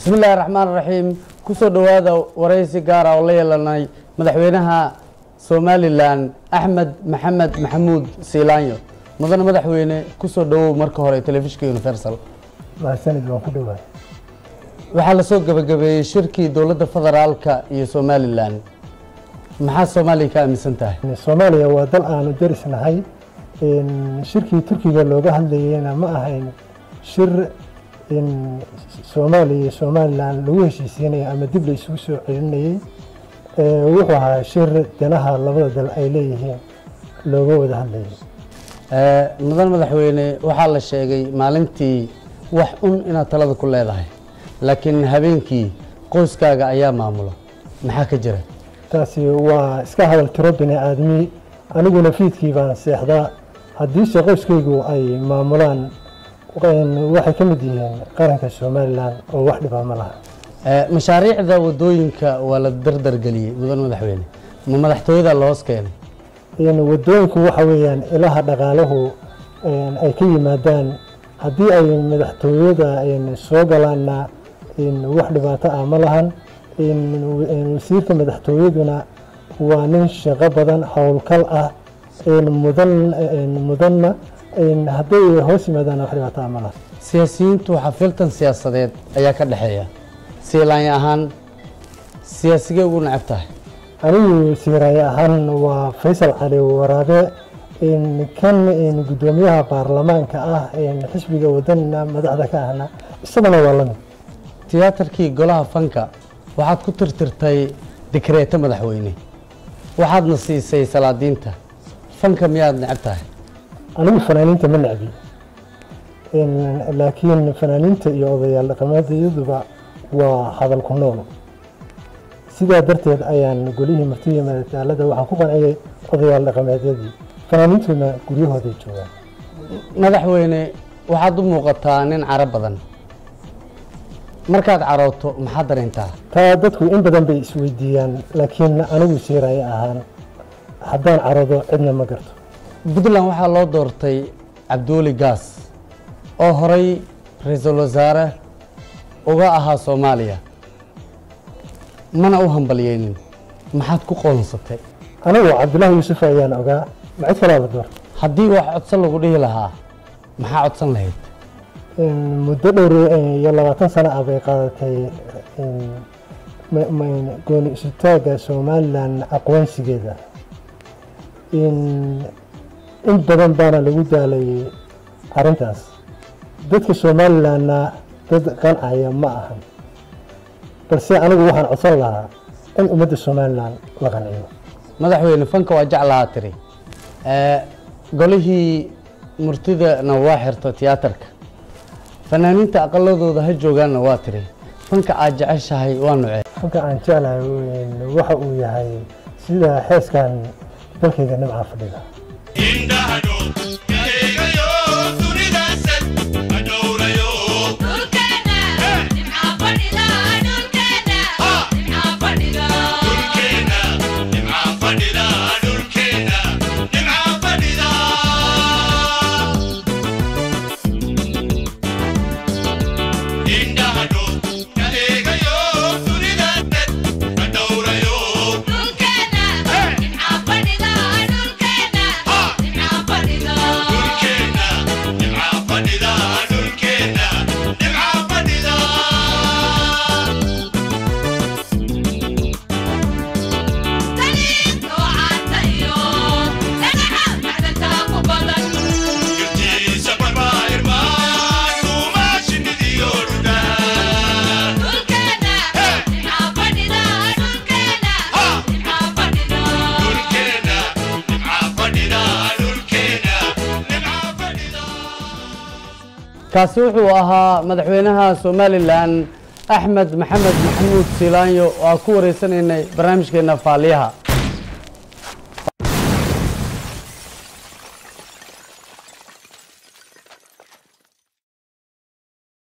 Bismi illaahi raxmaan raxiim. Kusoo dhowaada waraysi gaara oo la yeelanay madaxweynaha Somalilan Axmed Maxamed Maxamuud Siilaanyo. Mudane madaxweyne, kusoo dhowow marka hore telefishinka Universal. Mahadsanid, waan ku dhowahay. Waxaa lasoo gebagabeeyey shirkii dowladda federaalka iyo Somalilan. Maxaa Soomaaliya ka aaminsan tahay? Soomaaliya waa dal aanu derisnahay. Shirkii Turkiga looga hadlayeyna ma ahayn shir Soomaaliya iyo Somalilan lagu heshiisiinaya ama dib la isugu soo celinayey. Wuxuu ahaa shir danaha labada dal ay leeyihiin looga wada hadlayay. Mudan madaxweyne, waxaa la sheegay maalintii wax un inaad talada ku leedahay, laakiin habeenkii qoyskaaga ayaa maamulo. Maxaa ka jira? Taasi waa iska hadal tiro bini aadmi. Aniguna fiidkii baan seexdaa. Haddiise qoyskaygu ay maamulaan, waxay ka mid yihiin qaranka Somalilan oo wax dhibaa ma laha. Mashaariicda wadooyinka waa la dardargeliyey, mudan madaxweyne. Ma madaxtooyada la hoos keenay? Wadooyinku waxa weeyaan ilaha dhaqaaluhu ay ka yimaadaan. Haddii ay madaxtooyada soo galaanna wax dhibaato ah ma lahan. Wasiirka madaxtooyaduna waa nin shaqo badan, howlkal ah, mudan mudanna. Hadday hoos yimaadaanna wax dhibaato ah ma lahan. Siyaasiyiintu waxaa filtan siyaasadeed ayaa ka dhexeeya. Siilaanya ahaan siyaasigee ugu necab tahay? Anigu siiraaye ahaan waa Faysal Cali Waraabe, kan guddoomiyaha baarlamaanka ah, xisbiga Wadanina madaxda ka ahna, isagana waa lamid. Tiyaatarkii golaha fanka waxaad ku tirtirtay dikreeto madaxweyne, waxaadna siisay salaadiinta fanka. Miyaad necab tahay? Anigu fanaaniinta ma necbi, laakiin fanaaniinta iyo odayaal dhaqameedyaduba waa hadal ku nool. Sidaa darteed ayaan golihii martida madadaalada waxaan ku qanciyey odayaal dhaqameedyadii, fanaaniintuna guryahooday joogaan. Madaxweyne, waxaad u muuqataa nin caro badan. Markaad carooto maxaad dareentaa? Taa dadku in badan bay isweydiiyaan, laakiin anigu siiraaye ahaan haddaan caroodo cidna ma garto. Puntland waxaa loo doortay Cabdiweli Gaas oo horay ra-iisul wasaare uga ahaa Soomaaliya, mana u hambalyeynin. Maxaad ku qoonsatay? Anigu Cabdullaahi Yuusuf ayaan ogaa, ma cid kalaa la doortay? Haddii wax codsan lagu dhihi lahaa, maxaa codsan lahayd? Muddo dhowr iyo 20 sano ah bay qaadatay gooni isutaagga Somalilan aqoonsigeeda. In badan baana lagu daalayay arrintaas. Dadka Somalilanna dad qancaya ma ahan, balse anigu waxaan codsan lahaa in ummadda Somalilan la qanciyo. Madaxweyne, fanka waa jeclahaa tiri, golihii murtidana waa xirto tiyaatarka, fanaaniinta aqaladooda ha joogaanna waa tiri. Fanka aad jeceshahay waa nucee? Fanka aan jeclahay waxa uu yahay sida xeeskan dalkayga nimcaa fadhida. Kaasi wuxuu ahaa madaxweynaha Somalilan Axmed Maxamed Maxamuud Siilaanyo oo aan ku wareysanaynay barnaamijkeena Faaliyaha.